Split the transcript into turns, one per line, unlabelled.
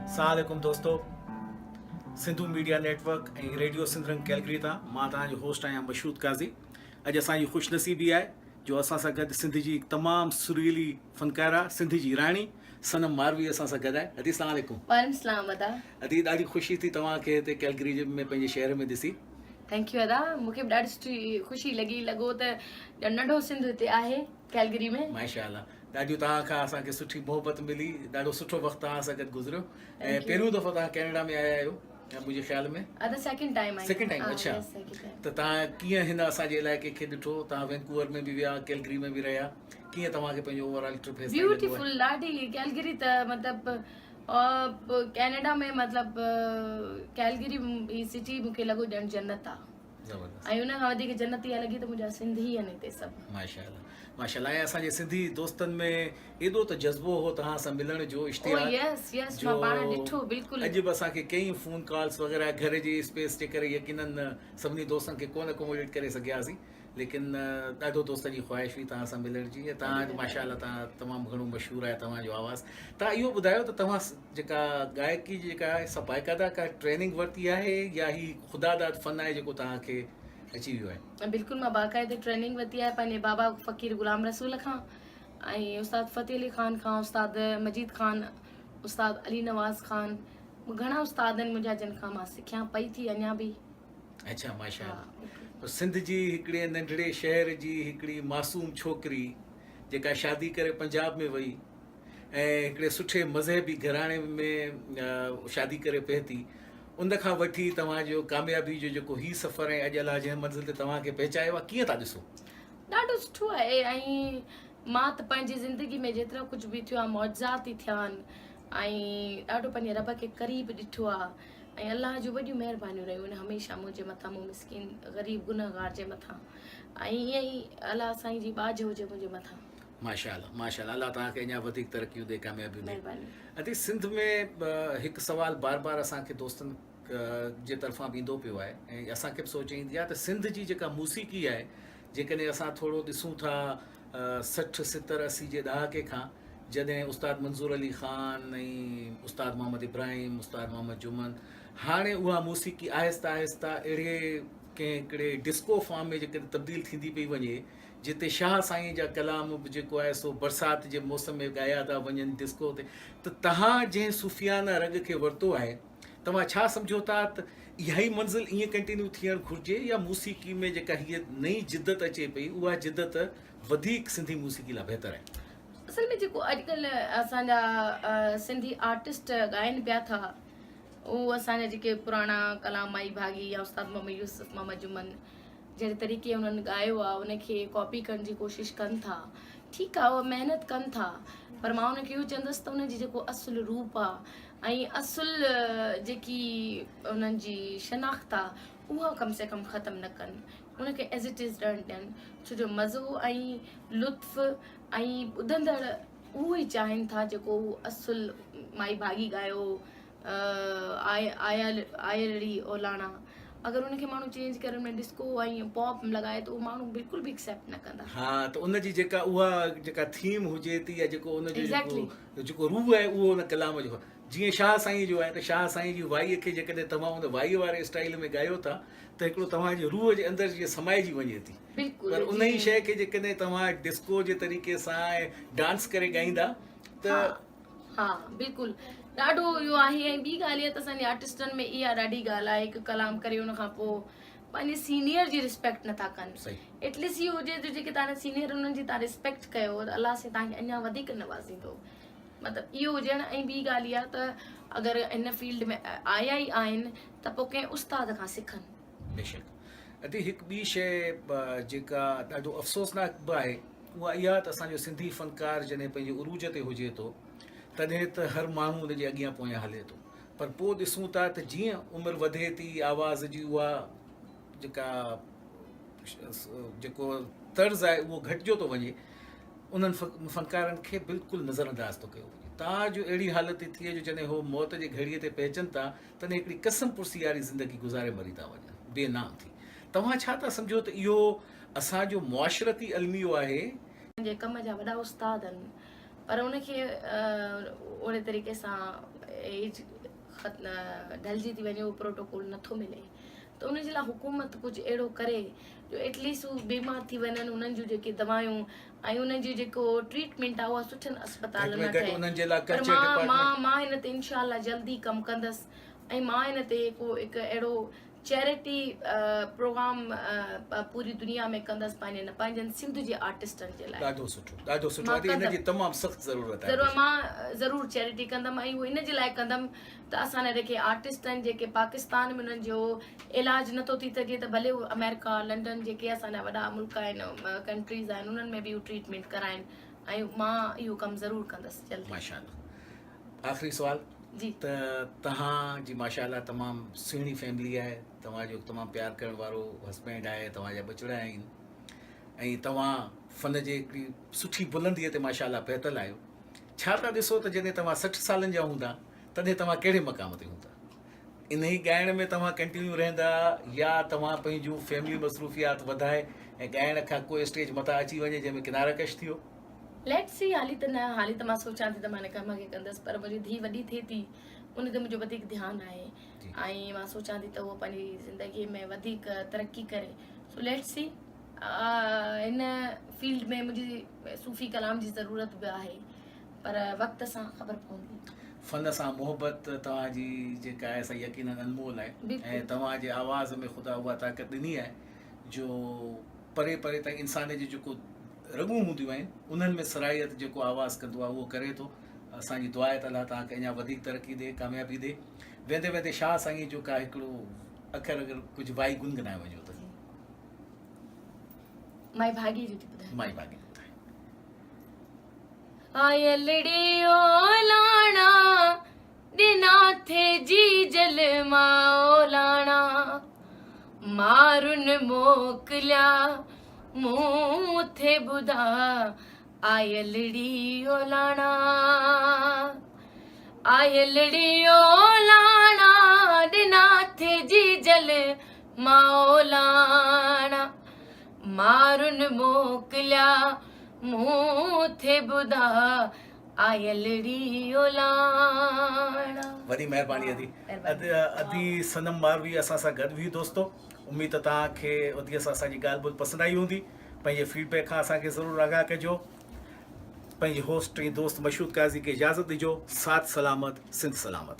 السلام عليڪم دوستو Sindhu media network ۽ radio Sindh Rang Calgary تان مان توهان جو هوسٽ آهيان مشهود قاضي اڄ اسان جي خوش نصيبي آهي جو اسان سان گڏ سنڌ جي تمام سريلي فنڪاره سنڌ جي راڻي صنم ماروي اسان سان گڏ آهي ادي السلام عليڪم
وعليڪم السلام ادا
ادي ڏاڍي خوشي ٿي توهان کي هتي ڪيلگري ۾ پنهنجي شهر ۾ ڏسي
thank you ادا مون کي به ڏاڍي سٺي خوشي لڳي لڳو ته ڄڻ ننڍو سنڌ هتي آهي ڪيلگري ۾.
ماشاء الله ڏاڍيون توهان کان اسان کي سٺي محبت ملي ڏاڍو سٺو وقت توهان سان گڏ گذريو ۽ پهريون دفعو توهان ڪينيڊا ۾ آيا آهيو منهنجي خيال ۾
ادا سيڪنڊ ٽائيم آئي
سيڪنڊ ٽائيم اڇا ته توهان ڪيئن هن اسان جي علائقي کي ڏٺو توهان وينڪوور ۾ به ويا ڪيلگري ۾ به رهيا ڪيئن توهان کي پنهنجو اوور آل ٽرپ هيستائين لڳو آهي
بيوٽيفل ڏاڍي ڪيلگري ته مطلب ڪينيڊا ۾ مطلب ڪيلگري هي سٽي مون کي لڳو ڄڻ جنت آ
زبردست
۽ ان کان وڌيڪ جنت اها لڳي ته منهنجا سنڌي آهن هتي سڀ.
ماشاء الله ماشاء الله ۽ اسان جي سنڌي دوستن ۾ ايڏو ته جذبو هو توهان سان ملڻ جو
او
اشتياق
يس يس
جو
مان پاڻ ڏٺو بلڪل
اڄ به اسان کي ڪئين فون ڪالس وغيره گهر جي اسپيس جي ڪري يقينن سڀني دوستن کي ڪونه اڪوموڊيٽ ڪري سگهياسين ليڪن ڏاڍو دوستن جي خواهش هئي توهان سان ملڻ جي ۽ توهان ماشاء الله توهان تمام گهڻو مشهور آهي توهان جو آواز توهان اهو ٻڌايو ته توهان جيڪا گائڪي جي جيڪا آهي سا باقاعده ڪا ٽريننگ ورتي آهي يا هي خدا داد فن آهي جيڪو توهان کي اچي ويو آهي؟
بلڪل مان باقاعده ٽريننگ ورتي آهي پنهنجي بابا فقير غلام رسول کان ۽ استاد فتح علي خان کان استاد مجيد خان استاد علي نواز خان گهڻا استاد آهن منهنجا جن کان مان سکيان پئي ٿي اڃا به.
اڇا ماشاء الله سنڌ جي هڪڙي ننڍڙي شهر جي هڪڙي معصوم ڇوڪري جيڪا شادي ڪري پنجاب ۾ وئي ۽ هڪڙي سٺي مذهبي گهراڻي ۾ شادي ڪري پهتي ان کان وٺي توهان جو ڪاميابي جو جيڪو هي سفر ۽ اڄ الله جنهن منزل تي توهان کي پهچايو آهي ڪيئن ٿا ڏسو؟
ڏاڍو سٺو آهي ۽ مان ته پنهنجي زندگي ۾ جيترو ڪجهه به ٿيو آهي معجزات ئي ٿيا آهن ۽ ڏاڍو پنهنجي رب کي قريب ڏٺو آهي ۽ الله جون وڏيون مهربانيون رهيون آهن هميشه منهنجي مٿان مون مسڪين غريب گنهگار جي مٿان ۽ ائين ئي الله سائين جي ٻاجهه هجي منهنجي مٿان.
ماشاءالله ماشاءالله الله توهان کي اڃا وڌيڪ ترقيون ڏي ڪاميابيون ڏي.
مهرباني.
ادي سنڌ ۾ هڪ سوال بار بار اسان کي دوستن جي طرفان به ايندو پيو آهي ۽ اسان کي به سوچ ايندي آهي ته سنڌ جي جيڪا موسيقي آهي جيڪڏهن اسان ٿورو ڏسون ٿا 60 70 80 جي ڏهاڪي کان جڏهن استاد منظور علي خان ۽ استاد محمد ابراهيم، استاد محمد جمن، هاڻي اها موسيقي آهسته آهسته اهڙي ڪنهن هڪڙي ڊسڪو فارم ۾ جيڪڏهن تبديل ٿيندي پئي وڃي، جتي شاهه سائين جا ڪلام به جيڪو آهي سو برسات جي موسم ۾ ڳايا ٿا وڃن ڊسڪو تي ته توهان جنهن صوفيانه رڳ کي ورتو آهي توهان ڇا سمجهو ٿا ته اها ئي منزل ائين ڪنٽينيو ٿيڻ گهرجي يا موسيقي ۾ جيڪا هيء نئين جدت اچي پئي اها جدت وڌيڪ سنڌي موسيقي لاء بهتر آهي؟
اصل ۾ جيڪو اڄڪلهه اسان جا سنڌي آرٽسٽ ڳائن پيا ٿا اهو اسان جا جيڪي پراڻا ڪلام مائي ڀاڳي يا استاد محمد يوسف محمد جمن جهڙي طريقي انهن ڳايو آهي ان کي ڪاپي ڪرڻ جي ڪوشش ڪن ٿا ٺيڪ آهي اهو محنت ڪن ٿا پر مان ان کي اهو چوندس ته انهن جي جيڪو اصل روپ آهي ۽ اصل جيڪي انهن جي شناخت آهي اها ڪم سي ڪم ختم نه ڪن ان کي ايز it از رهڻ ڏين ڇو جو مزو ۽ لطف ۽ ٻڌندڙ اهو ئي چاهين ٿا جيڪو هو اصل مائي ڀاڳي ڳايو آيل آيلڙي اولاڻا اگر ان کي ماڻهو چينج ڪري ان ۾ ڊسڪو ۽ پاپ لڳائي ته اهو ماڻهو بلڪل به ايڪسيپٽ نه ڪندا.
ها ته ان جي جيڪا اها جيڪا ٿيم هجي ٿي يا جيڪو ان جو جيڪو جيڪو روح آهي اهو ان ڪلام جو جيئن شاهه سائين جو آهي ته شاهه سائين جي وائي کي جيڪڏهن توهان ان وائي واري اسٽائيل ۾ ڳايو ٿا ته هڪڙو توهان جي روح جي اندر جيئن سمائجي وڃي ٿي.
بلڪل
پر انهي شيء کي جيڪڏهن توهان ڊسڪو جي طريقي سان ۽ ڊانس ڪري ڳائيندا ته.
ها بلڪل ڏاڍو اهو آهي ۽ ٻي ڳالهه اها ته اسان جي آرٽسٽن ۾ اها ڏاڍي ڳالهه آهي هڪ ڪلام ڪري ان کان پوء پنهنجي سينيئر جي ريسپيڪٽ نٿا ڪن ايٽليسٽ اهو هجي جو جيڪي توهان جا سينيئر انهن جي توهان ريسپيڪٽ ڪيو ته الله سائين توهان کي اڃا وڌيڪ نوازيندو مطلب اهو هجڻ ۽ ٻي ڳالهه اها ته اگر هن فيلڊ ۾ آيا ئي آهن ته پوء ڪنهن استاد کان سکن.
بيشڪ ادي هڪ ٻي شيء جيڪا ڏاڍو افسوسناڪ به آهي اها اها ته اسان جو سنڌي فنڪار جڏهن پنهنجي عروج تي هجي ٿو تڏهن ته هر ماڻهو ان جي اڳيان پويان هلي ٿو پر پوء ڏسون ٿا ته جيئن عمر وڌي ٿي آواز جي اها جيڪا جيڪو طرز آهي اهو گهٽجو ٿو وڃي انهن فنڪارن کي بلڪل نظر انداز ٿو ڪيو وڃي تان جو اهڙي حالت ٿي ٿئي جو جڏهن هو موت جي گهڙي تي پهچن ٿا تڏهن هڪڙي قسم پرسي واري زندگي گذاري مري ٿا وڃن، بي نام ٿي. توهان ڇا ٿا سمجهو ته اهو اسان جو معاشرتي الميو آهي؟
پنهنجي ڪم جا وڏا استاد آهن پر ان کي اهڙي طريقي سان ايج ڍلجي ٿي وڃي اهو پروٽوڪول نٿو ملي ته ان جي لاء حڪومت ڪجهه اهڙو ڪري جو ايٽ ليسٽ هو بيمار ٿي وڃن انهن جون جيڪي دوائيون ۽ انهن جو جيڪو ٽريٽمينٽ آهي اها سٺن اسپتالن ۾ ٺهي پر مان مان مان هن تي انشاء الله جلدي ڪم ڪندس ۽ مان هن تي ڪو هڪ اهڙو چيرٽي پروگرام پوري دنيا ۾ ڪندس پنهنجن پنهنجن سنڌ جي آرٽسٽن جي لاء.
ڏاڍو سٺو ڏاڍو سٺو ادي ان جي تمام سخت ضرورت آهي.
ضرور مان ضرور چيرٽي ڪندم ۽ اهو ان جي لاء ڪندم ته اسان جا جيڪي آرٽسٽ آهن جيڪي پاڪستان ۾ انهن جو علاج نٿو ٿي سگهي ته ڀلي هو آمريڪا لنڊن جيڪي اسان جا وڏا ملڪ آهن ڪنٽريز آهن انهن ۾ به هو ٽريٽمينٽ ڪرائن ۽ مان اهو ڪم ضرور ڪندس جلدي.
ماشاءالله آخري سوال
جي.
ته توهان جي ماشاء الله تمام سهڻي فيملي آهي توهان جو تمام پيار ڪرڻ وارو هسبينڊ آهي توهان جا ٻچڙا آهن ۽ توهان فن جي هڪڙي سٺي بلندي تي ماشاء الله پهتل آهيو ڇا ٿا ڏسو ته جڏهن توهان 60 سالن جا هوندا تڏهن توهان ڪهڙي مقام تي هوندا انهي ڳائڻ ۾ توهان ڪنٽينيو رهندا يا توهان پنهنجون فيملي مصروفيات وڌائي ۽ ڳائڻ کان ڪو اسٽيج مٿان اچي وڃي جنهن ۾ ڪناره ڪش ٿيو.
ليٽس سي حالي ته نه حالي ته مان سوچان ٿي ته مان هن ڪم کي ڪندس پر منهنجي ڌيء وڏي ٿئي ٿي ان تي منهنجو وڌيڪ ڌيان آهي ۽ مان سوچان ٿي ته هوء پنهنجي زندگي ۾ وڌيڪ ترقي ڪري سو ليٽس سي هن فيلڊ ۾ منهنجي صوفي ڪلام جي ضرورت به آهي پر وقت سان خبر پوندي.
فن سان محبت توهان جي جيڪا آهي سا يقينن انمول آهي ۽ توهان جي آواز ۾ خدا اها طاقت ڏني آهي جو پري پري تائين انسان جي جيڪو رڳون هونديون آهن انهن ۾ سرايت جيڪو آواز ڪندو آهي اهو ڪري ٿو. اسان جي دعا آهي ته الله توهان کي اڃا وڌيڪ ترقي ڏي ڪاميابي ڏي. ويندي ويندي شاهه سائين جو ڪا هڪڙو اکر اگر ڪجهه وائي گنگنائي وڃو ته.
مائي ڀاڳي جو ٿي ٻڌايان.
مائي ڀاڳي ٻڌايو.
آيل ڙي او لاڻا ڏنا ٿي جيجل ماء لاڻا مارن موڪليا مون ٿي ٻڌا آيل ڙي او لاڻا آيل ڙي او لاڻا ڏنا ٿي جيجل ماء لاڻا مارن موڪليا مون ٿي ٻڌا آيل ڙي او لاڻا.
وڏي مهرباني ادي. ادي صنم ماروي اسان سان گڏ هئي دوستو اميد ته توهان کي ادي سان اسان جي ڳالهه ٻولهه پسند آئي هوندي پنهنجي فيڊ بيڪ کان اسان کي ضرور آگاهه ڪجو پنهنجي هوسٽ ۽ دوست مشهود قاضي کي اجازت ڏجو ساٿ سلامت سنڌ سلامت.